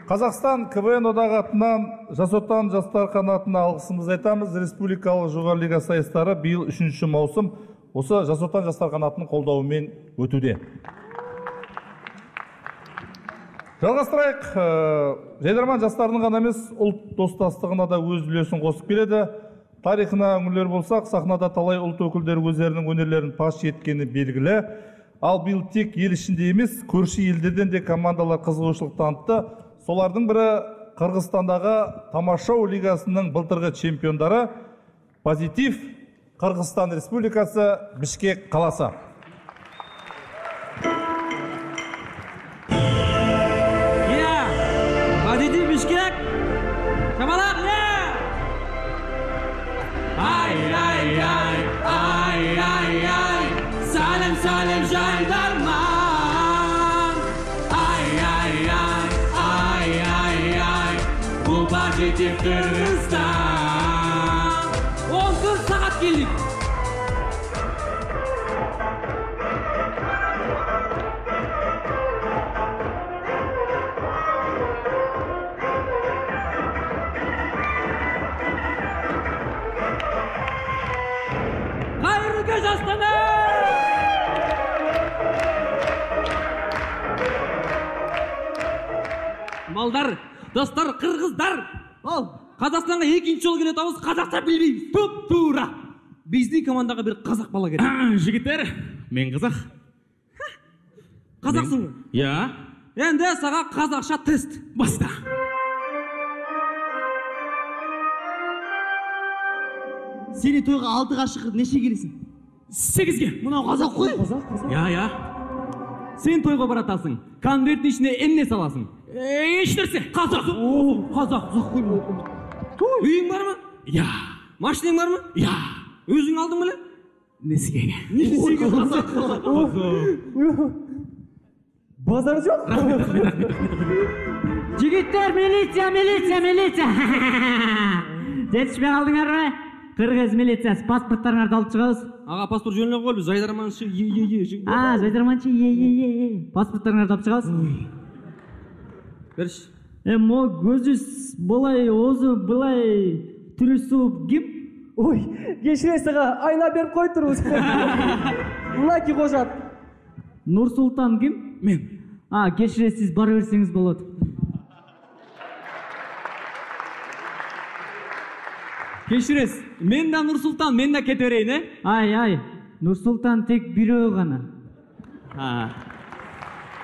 Қазақстан КВН одағы атынан Жас Отан жастар қанатына алғысымызды айтамыз. Республикалық жоғары лига сайыстары биыл 3-ші маусым осы Жас Отан жастар қанатының қолдауымен өтуде. Жалғастырайық. Жайдарман жастарының ғана емес, ұлт достастығына да өз үлесін қосып келеді. Тарихына үңілер болсақ, сахнада талай ұлт өкілдері өздерінің өнерлерін паш еткені белгілі. Ал биыл тек ел ішінде емес, көрші елдерден де командалар қызығушылық танытты. Солардың бірі Қырғызстандағы Тамашау лигасының былтырғы чемпиондары Позитив, Қырғызстан Республикасы, Бішкек қаласы. Позитив Бішкек! Шамалақ, е! Ай, ай, ай, ай, ай, ай, сәлем, сәлем, жайдарман. Ай, ай, ай, ай, ай, ай, бұл Позитив Қырғызстан. 14 сағат келдік. Қайырлы кеш, Астана! Малдар, достар, қырғыздар! Ал, Қазақстанға екінші жол келе жатамыз, қазақша білмейміз. Тұп-тура. Біздің командаға бір қазақ бала керек. Жігіттер, мен қазақ. Қазақсың ғой? Иә. Енді саған қазақша тест. Баста. Сені тойға 6-ға шақырып неше келесің? 8-ге. Мынау қазақ қой. Иә, иә. Сен тойға баратасың. Конверттің ішіне эмне саласың? Еш нәрсе. Қазақ. Қазақ. Үйің бар ма? Иә. Машинаң бар ма? Иә. Өзің алдың ба? Несиеге. Несиеге. Базар жоқ. Жігіттер, милиция, милиция, милиция. Жетішпей қалдыңдар ма? Қырғыз милициясы, паспорттарыңарды алып шығабыз. Аға, паспорт жөніне қой, біз жайдарманшы, е, е, е. А, жайдарманшы, е, е, е, е. Паспорттарыңарды алып шығабыз. Берші. Мо көзі былай, озы былай, түрі суып кім? Ой, кешіресіз аға, айна беріп қой тұрмыз. Мынакей қожат. Нұрсұлтан кім? Мен. А, кешіресіз, бара берсеңіз болады. Кешіресіз, мен де Нұрсұлтан, мен де кете берейін, е? Ай, ай, Нұрсұлтан тек біреу ғана.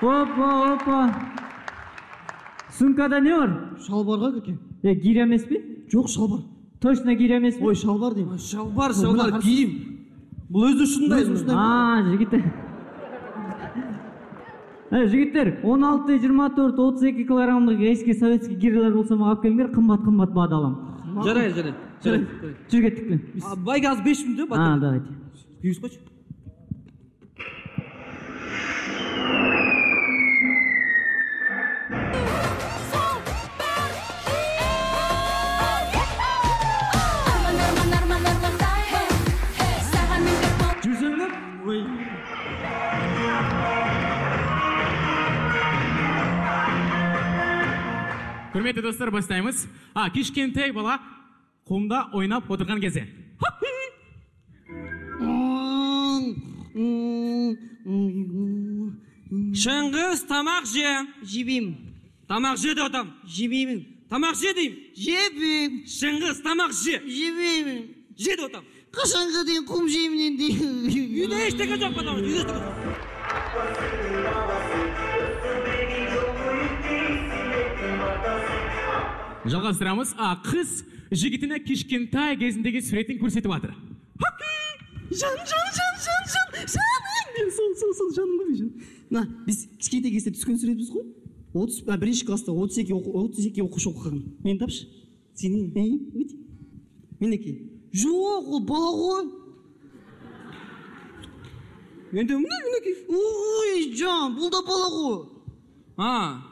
Опа, опа. Сумкада не бар? Шалбарға көке. Гиря емес пе? Жоқ, шалбар. Точно гиря емес пе? Ой, шалбар деймін. Шалбар, шалбар, киім. Бұл өзі ұшындай. А, жігіттер. Жігіттер, 16, 24, 32 килограммдық ескі советский гирялар болса маған алып келіңдер, қымбат-қымбат бада аламын. Жарайды, жарайды. Жүр кеттік пе? Байға аз 5 минут, А, давайте. Күйіз қойшы. Жүрсеңдер? Ой. Құрметті достар, бастаймыз. Кішкентай бала құмда ойнап отырған кезде. Шыңғыс, тамақ же. Жебеймін. Тамақ же деп атам. Жебеймін. Тамақ же деймін. Жебеймін. Шыңғыс, тамақ же. Жебеймін. Же деп атам. Қашанға дейін құм жеймін енді. Үйде ештеңе жоқ, потому что үйде ештеңе жоқ. Жалғастырамыз. Қыз жігітіне кішкентай кезіндегі суретін көрсетіп жатыр. Жан, жан, жан, жан, жан, жаным мен, сол, сол, сол, жаным ғой мен, жан. Мына, біз кішкентай кезде түскен суретіміз ғой. Бірінші класста 32 оқушы оқыған. Мен тапшы. Сенің, өте. Мінекей. Жоқ, ол бала ғой. Енді міне, мінекей. Ой, жан, бұл да бала ғой. А.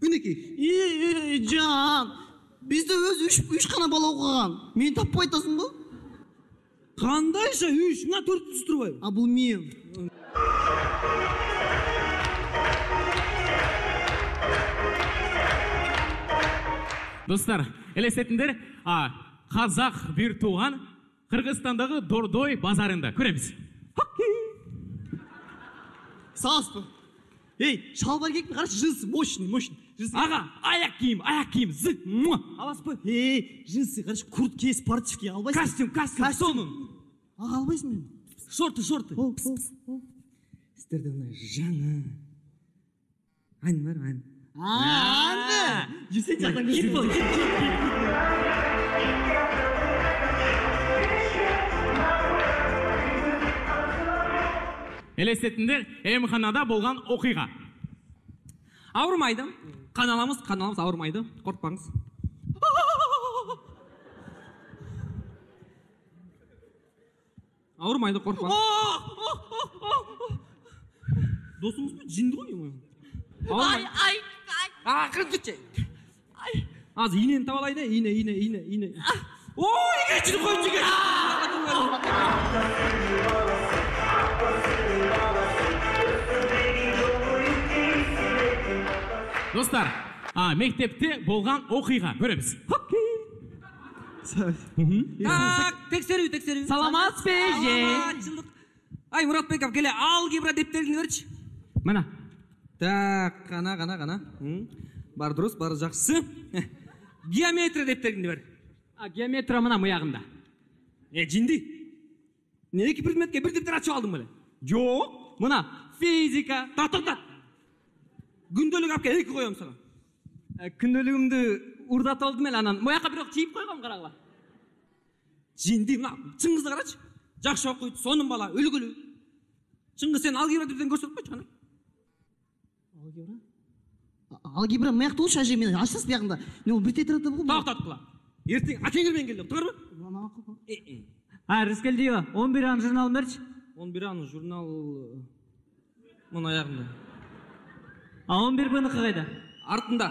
Мінекей. Ей, жан, бізде өзі үш қана бала оқыған. Мені таппай айтасың ба? Қандайша үш? Мына төртінші тұрбай. А, бұл мен. Достар, елестетіңдер, қазақ бір туған Қырғызстандағы Дордой базарында. Көреміз. Саласыз ба? Ей, шалбар киіп қарашы, джинсы, мощный, мощный. Аға, аяқ киім, аяқ киім, зыт, аласыз ба? Ей, джинсы, қарашы, куртке, спортивке, албайсың. Костюм, костюм, сонун. Аға, албайсың мені. Шорты, шорты. Сіздерде мына жаңа ән бар, ән. Әнді! Жүрсең жақтан Кит бол, кит, кит, кит. Елестетіңдер, емханада болған оқиға. Ауырмайды. Қан аламыз, қан аламыз, ауырмайды. Қорықпаңыз. Ауырмайды, қорықпаңыз. Досыңыз ба? Жинді ғой, ой. Ай, ай, ай. Ақырын кетші. Аз инені таба алайын, ине, ине, ине, ине. Ой, кешір қойшы, кешір. Достар, мектепте болған оқиға. Көреміз. Так, тексеру, тексеру. Саламатсыз ба, эже? Ай, Мұратбеков, келе алгебра дептерін берші. Мына. Так, қана, қана, қана. Бар дұрыс, бар жақсы. Геометрия дептерін бер. Геометрия мына мияғында. Жинди. Не екі предметке бір дептер ашып алдың біле? Жоқ, мына физика. Тоқта, тоқта. Күндөлүк алып кел, екі қоямын саған. Күндөлүгүмдү урдатып алдым эле анан. Мояка бирок чийип койгом карагыла. Жинди, мына Чыңгызды карачы. Жакшы окуйт, сонун бала, үлгүлүү. Чыңгыз, сен алгебра дептерин көрсөтүп койчу кана. Алгебра? Алгебра мыякта болчу, ажы мен ачсыз биягында. Не ол бир тетрадда болгон. Токтоткула. Эртең атеңир менен кел деп турарбы? Рыскелдиева, 11 ан журналын берчи. 11 ан журнал мына аягында. 11 бныкы кайда? Артында.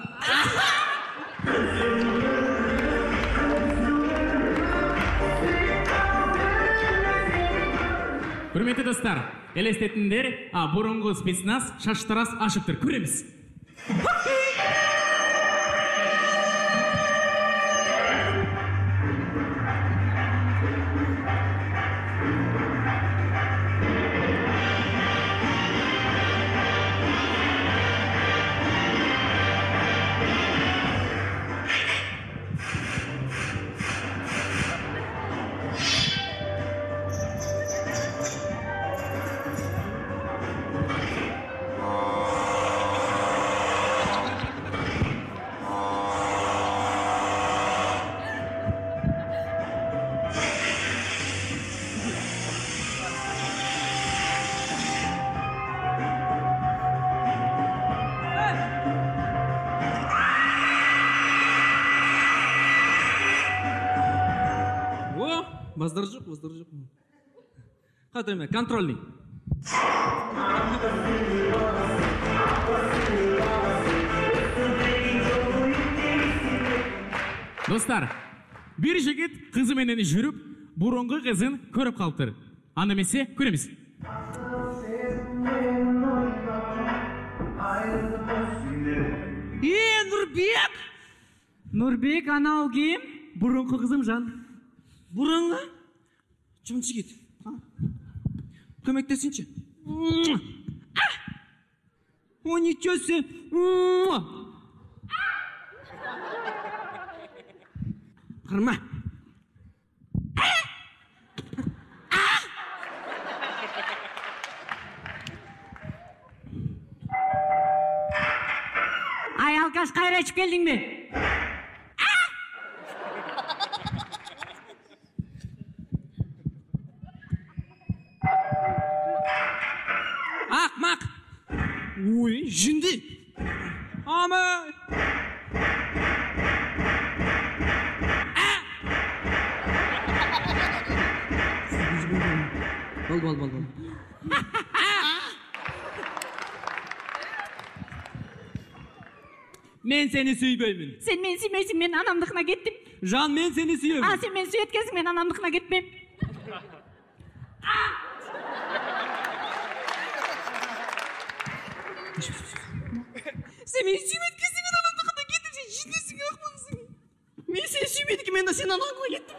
Құрметті достар, елестетіңдер, бұрынғы спецназ шаштараз ашыптыр. Көреміз. Баздар жоқ, баздар жоқ. Қатырма, контрольный. Достар, бір жігіт қызыменен жүріп, бұрынғы қызын көріп қалыптыр. Анда емесе көреміз. Нұрбек! Нұрбек, анау кім? Бұрынғы қызым жан. Бұрынғы? Жын жігіт. Көмектесінші. О, ничего себе! Қарма. Ай, алкаш, қайра ішіп келдің бе? Ақмақ! Ой, жынды! Ама! Бол, бол, бол, бол. Мен сені сүйбеймін. Сен мені сүймейсің, мен анамдықына кеттім. Жан, мен сені сүйемін. А, сен мені сүйеткенсің, мен анамдықына кетпеймін. Сен мені сүйметкенсің, мен анамдықына кеттім. Сен жіндісің, ақмақсың. Мен сені сүймейді екенмін, мен де сенің анаңға кеттім.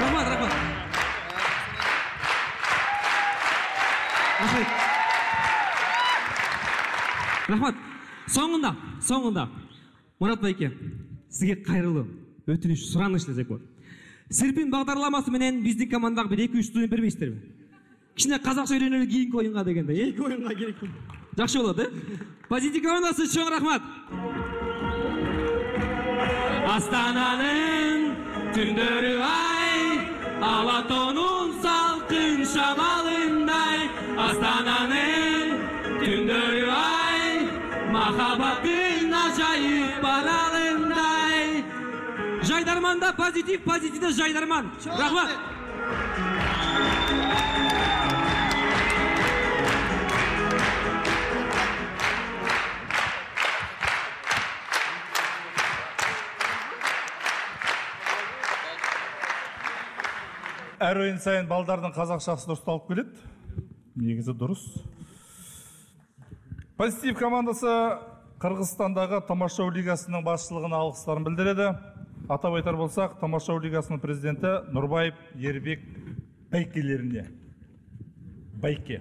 Рахмат, рахмат. Рахмет. Рахмат. Соңында, Мұрат байке, сізге қайырлы өтініш, сұраныш десек болады. Серпин бағдарламасы менен біздің командаға бір 2-3 студент бермейсіздер ме? Кішкене қазақша үйренелі кейінгі ойынға дегенде, е? Кейінгі ойынға керек. Жақсы болады, е? Позитив командасы, чоң рахмат. Астананың түндері ай, Алатауның салқын шамалындай. Астананың түндері ай, махаббаттың ажайып аралындай. Жайдарманда позитив, позитивде жайдарман. Рахмат. Әр ойын сайын балдардың қазақшасы дұрысталып келеді. Негізі дұрыс. Позитив командасы Қырғызстандағы Тамашау лигасының басшылығына алғыстарын білдіреді. Атап айтар болсақ, Тамашау лигасының президенті Нұрбаев Ербек байкелеріне. Байке.